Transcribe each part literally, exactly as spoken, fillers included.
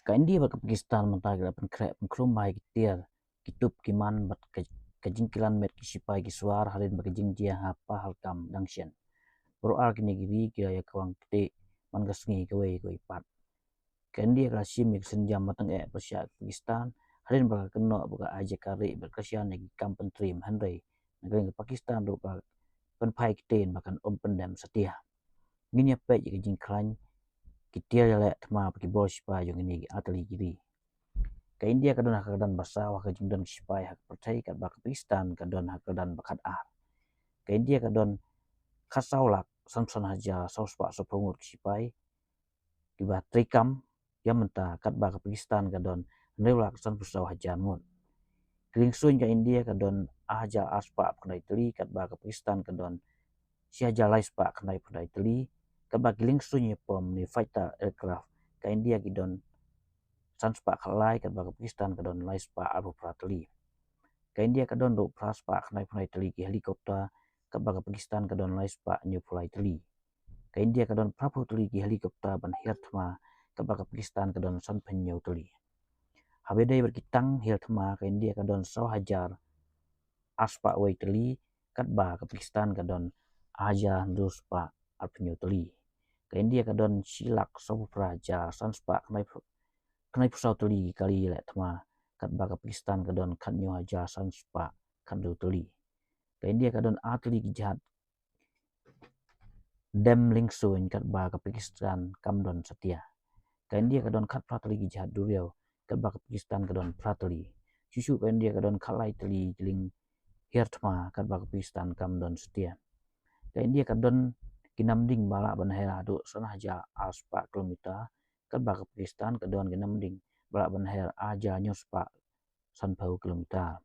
Ka India bad ka Pakistan mynta ki la pynkhreh pynkhrum bha ïa ki tiar, ki tup, ki man bad ka, ka jingkilan met ki shipai ki swar hadien ba ka jingjia ha Pahalgam dang shen. Baroh ar kine ki ri ki la ïa kwang ktieh man ka sngi kawei kawei pat. Ka India ka la shim ïa ka sienjam ba tang eh pyrshah ka Pakistan hadien ba ka kynnoh ba ka ai jaka rieh bad kyrshan ïa ki kam pyntriem, hynrei na ka liang ka Pakistan ruh ka pynphai ktien ba kan ym pyndem satia. Ngin ïa peit ïa ka jingkhlaiñ ki tiar ïaleh thma bad ki bor shipai jong kine ki artylli ki ri. Ka India ka don ha ka kyrdan ba saw ha ka jingdon ki shipai ha ka pyrthei, katba ka Pakistan ka don ha ka kyrdan ba khatar. Ka India ka don khatsaw lak sanphew san hajar saw spah sawphew ngut ki shipai kiba treikam ïa mynta, katba ka Pakistan ka don hynriew lak sanphew saw hajar ngut. Ki liengsuiñ ka India ka don ar hajar ar spah khyndai tylli, katba ka Pakistan ka don shi hajar lai spah khyndai phew khyndai tylli. Katba ki liengsuiñ ïapom ne fighter aircraft ka India ki don san spah khatlai, katba ka Pakistan ka don lai spah arphew phra tylli. Ka India ka don ruh phra spah khyndai phew khyndai tylli ki helicopter, katba ka Pakistan ka don lai spah hynñiew phew lai tylli. Ka India ka don phraphew tylli ki helicopter ban hiar thma, katba ka Pakistan ka don sanphew hynñiew tylli. Haba ïadei bad ki tank hiar thma, ka India ka don saw hajar ar spah wei tylli, katba ka Pakistan ka don ar hajar hynriew spah arphew hynñiew tylli. Ka India ka don shi lak sawphew phra hajar san spah khyndai phew, khyndai phew saw tylli ki kali ïaleh thma, katba ka Pakistan ka don khathynñiew hajar san spah khathynriew tylli. Ka India ka don ar tylli ki jahaj dem liengsuiñ, katba ka Pakistan kam don satia. Ka India ka don khatphra tylli ki jahaj duriaw, katba ka Pakistan ka don phra tylli. Shuh shuh ka India ka don khatlai tylli ki lieng hiar thma, katba ka Pakistan kam don satia. Ka India ka don ki namding ba lah ban her haduh san hajar ar spah kilometer, katba ka Pakistan ka don ki namding ba lah ban her ar hajar hynñiew spah sanphew kilometer.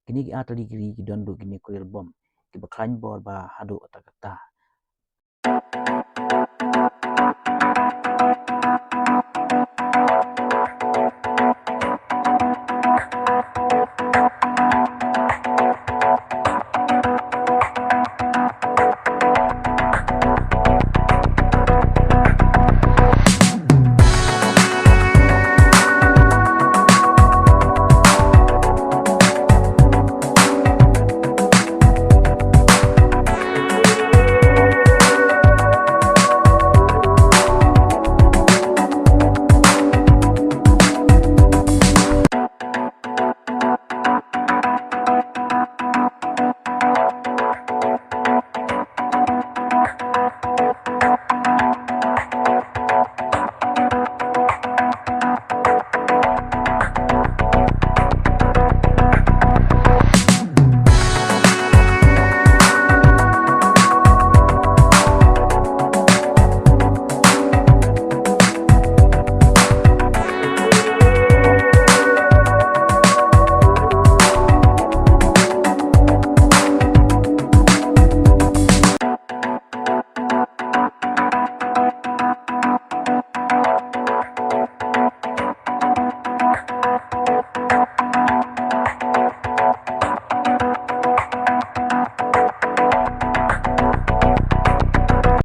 Kine ki artylli ki ri ki don ruh ki nuclear bomb kiba khlaiñ bor bha haduh katta katta.